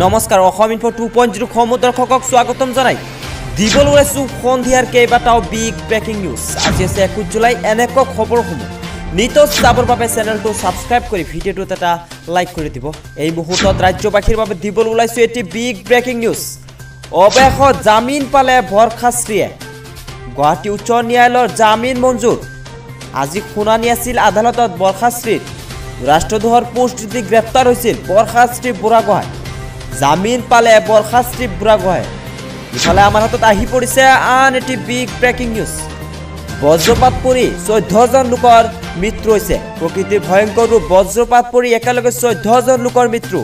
নমস্কাৰ, অসম ইনফো 2.0 সমূহ দৰ্শকক স্বাগতম জনাই দিবলৈ ওলাইছোঁ সন্ধিয়াৰ কেইবাটাও বিগ ব্ৰেকিং নিউজ। আজি আছে 21 জুলাই। এনেকুৱা খবৰসমূহ নিতৌ চাবৰ বাবে চেনেলটো ছাবস্ক্ৰাইব কৰি ভিডিঅ'টোত এটা লাইক কৰি দিব। এই মুহূৰ্তত ৰাজ্যবাসীৰ বাবে দিবলৈ ওলাইছোঁ এটি বিগ ব্ৰেকিং নিউজ। অৱশেষত জামিন পালে বৰ্ষাশ্ৰীয়ে। গুৱাহাটী উচ্চ ন্যায়ালয়ৰ জামিন মঞ্জুৰ। আজি শুনানি আছিল আদালতত বৰ্ষাশ্ৰীৰ। ৰাষ্ট্ৰদ্ৰোহৰ পোষ্ট দি গ্ৰেপ্তাৰ হৈছিল বৰ্ষাশ্ৰী বুঢ়াগোহাঁই। জামিন পালে বৰ্ষাশ্ৰী বুঢ়াগোহাঁই। ইফালে আমাৰ হাতত আহি পৰিছে আন এটি বিগ ব্ৰেকিং নিউজ। বজ্ৰপাত পৰি 14জন লোকৰ মৃত্যু হৈছে। প্ৰকৃতিৰ ভয়ংকৰ ৰূপ, বজ্ৰপাত পৰি একেলগে 14জন লোকৰ মৃত্যু।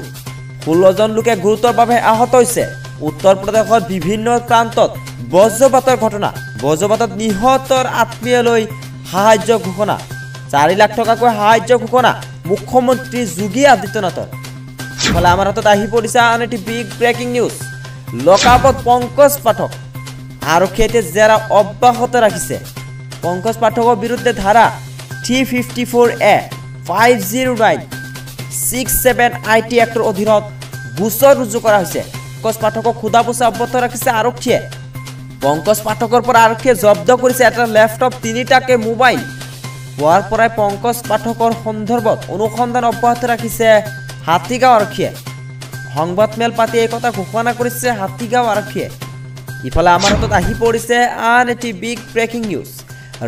16জন লোকে গুৰুতৰভাৱে আহত হৈছে। উত্তৰ প্ৰদেশৰ বিভিন্ন প্ৰান্তত বজ্ৰপাতৰ ঘটনা। বজ্ৰপাতত নিহতৰ আত্মীয়লৈ সাহায্য ঘোষণা। 4 লাখ টকাকৈ সাহায্য ঘোষণা মুখ্যমন্ত্ৰী যোগী আদিত্যনাথৰ। ইফালে আমাৰ হাতত আহি পৰিছে আন এটি বিগ ব্ৰেকিং নিউজ। লকআপত পংকজ পাঠক। আৰক্ষীয়ে এতিয়া জেৰা অব্যাহত ৰাখিছে। পংকজ পাঠকৰ বিৰুদ্ধে ধাৰা 354A, 509, 67 IT actor অধীনত গোচৰ ৰুজু কৰা হৈছে। পংকজ পাঠকক সোধা পোছা অব্যাহত ৰাখিছে আৰক্ষীয়ে। পংকজ পাঠকৰ পৰা আৰক্ষীয়ে জব্দ কৰিছে এটা লেপটপ, 3টাকে মোবাইল। পোৱাৰ পৰাই পংকজ পাঠকৰ সন্দৰ্ভত অনুসন্ধান অব্যাহত ৰাখিছে হাতীগাঁও আৰক্ষীয়ে। সংবাদমেল পাতি এই কথা ঘোষণা কৰিছে হাতীগাঁও আৰক্ষীয়ে। ইফালে আমাৰ হাতত আহি পৰিছে আন এটি বিগ ব্ৰেকিং নিউজ।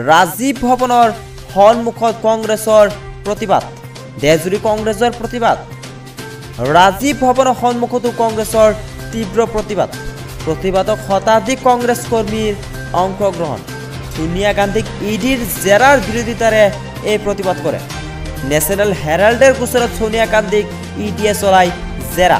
ৰাজীৱ ভৱনৰ সন্মুখত কংগ্ৰেছৰ প্ৰতিবাদ। দেশজুৰি কংগ্ৰেছৰ প্ৰতিবাদ। ৰাজীৱ ভৱনৰ সন্মুখতো কংগ্ৰেছৰ তীব্ৰ প্ৰতিবাদ। প্ৰতিবাদক শতাধিক কংগ্ৰেছ কৰ্মীৰ অংশগ্ৰহণ। ছোনিয়া গান্ধীক ইডিৰ জেৰাৰ বিৰোধিতাৰে এই প্ৰতিবাদ কৰে। নেশ্যনেল হেৰাল্ডৰ গোচৰত ছোনিয়া গান্ধীক ইডিয়ে চলাই জেৰা।